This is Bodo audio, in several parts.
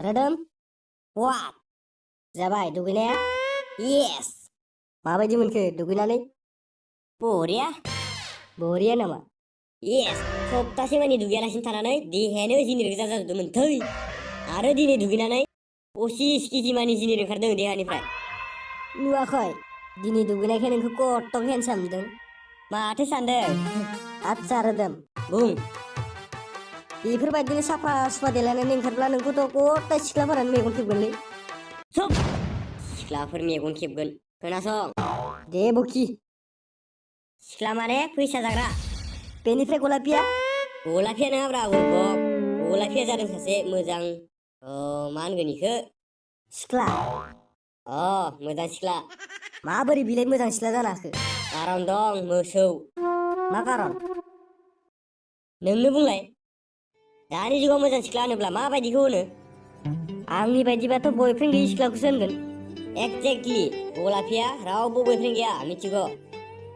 रोदोम वाट जाबाय दुगैनाया येस माबायदि मोनखो दुगैनानै बरिया बरिया नामा येस सप्तासे मानि दुगैयालासिनो थानानै देहायानो जिनिर गोजा जाजोबदोंमोन थै आरो दिनै दुगैनानै 25 केजि मानि जिनिर ओंखारदों देहानिफ्राय नुवाखै दिनै दुगैनायखाय नोंखौ कटक हेन्डसाम नुदों माथो सानदों आदसा रोदोम बुं बेफोरबायदिनो साफा सुफा देलायनानै ओंखारब्ला नोंखौथ' गथाय सिख्लाफोरानो मेगन खेबगोनलै सब सिख्लाफोर मेगन खेबगोन खोनासं दे बखि सिख्ला माने फैसा जाग्रा बेनिफ्राय गलापिया गलापिया नङाब्रा उरबक गलापिया जादों सासे मोजां मा होनगोन इखो सिख्ला मोजां सिख्ला माबोरै बिलाय मोजां सिख्ला जानो हाखो कारन दं मोसौ मा कारन नोंनो बुंलाय दानि जुगाव मोजां सिख्ला होनोब्ला माबायदिखौ होनो आंनि बायदिबाथ' बयफ्रेन्ड गैयि सिख्लाखौसो होनगोन एक्जेक्टलि गलापिया रावबो बयफ्रेन्ड गैया मिथिगौ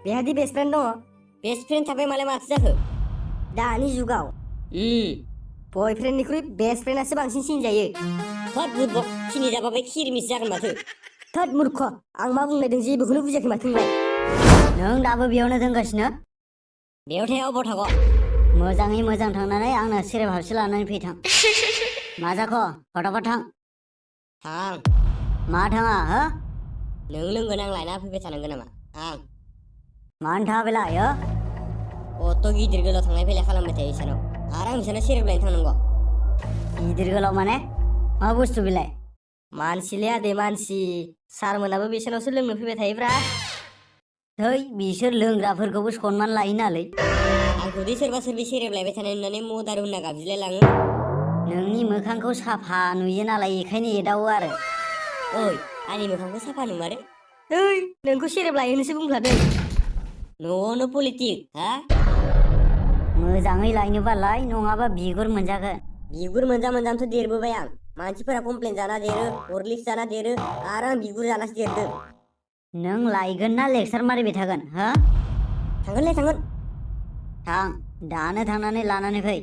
बेहादि बेस्ट फ्रेन्ड दङ बेस्ट फ्रेन्ड थाबाय मालाय माथो जाखो दानि जुगाव बयफ्रेन्डनिख्रुइ बेस्ट फ्रेन्डआसो बांसिन सिनजायो थोद बुरबक सिनिजाबाबो खिरमिस जागोन माथो थोद मूर्ख आं मा बुंनायदों जेबोखौनो बुजियाखै माथो नोंलाय नों दाबो बेयावनो दोनगासिनो बेयाव थाया अबाव थाग' मोजाङै मोजां थांनानै आंनो सेरेब हाबसे लानानै फैथां मा जाखो फटाफट थां मा थाङा हो नों लोंगोन आं लायना फैबाय थानांगोन नामा मानो थाङा बेलाय हो अत गिदिर गोलाव थांलाय फैलाय खालामबाय थायो इसानाव आरो आं बिसानाव सेरेब लायनो थांनांगौ गिदिर गोलाव माने मा बुस्थु बेलाय मानसिलै आदै मानसि सारमोनाबो बिसोरनावसो लोंनो फैबाय थायोब्रा थै बिसोर लोंग्राफोरखौबो सनमान लायो नालै आंखौदि सोरबा सोरबि सेरेब लायबाय थानाय नुनानै मदारु होनना गाबज्रिलाय लाङो नोंनि मोखांखौ साफा नुयो नालाय बेखायनो एदावो आरो ओइ आंनि मोखांखौ साफा नुमारो ओइ नोंखौ सेरेब लायोनोसो बुंफ्लादों न'आवनो पलिटिक हा मोजाङै लायनोबालाय नङाबा बिगुर मोनजागोन बिगुर मोनजानोथ' देरबोबाय आं मानसिफोरा कमप्लेन जाना देरो हरलिक्स जाना देरो आरो आं बिगुर जानासो देरदों नों लायगोन ना लेक्सार मारिबाय थागोन हा थांगोनलै थांगोन थां दानो थांनानै लानानै फै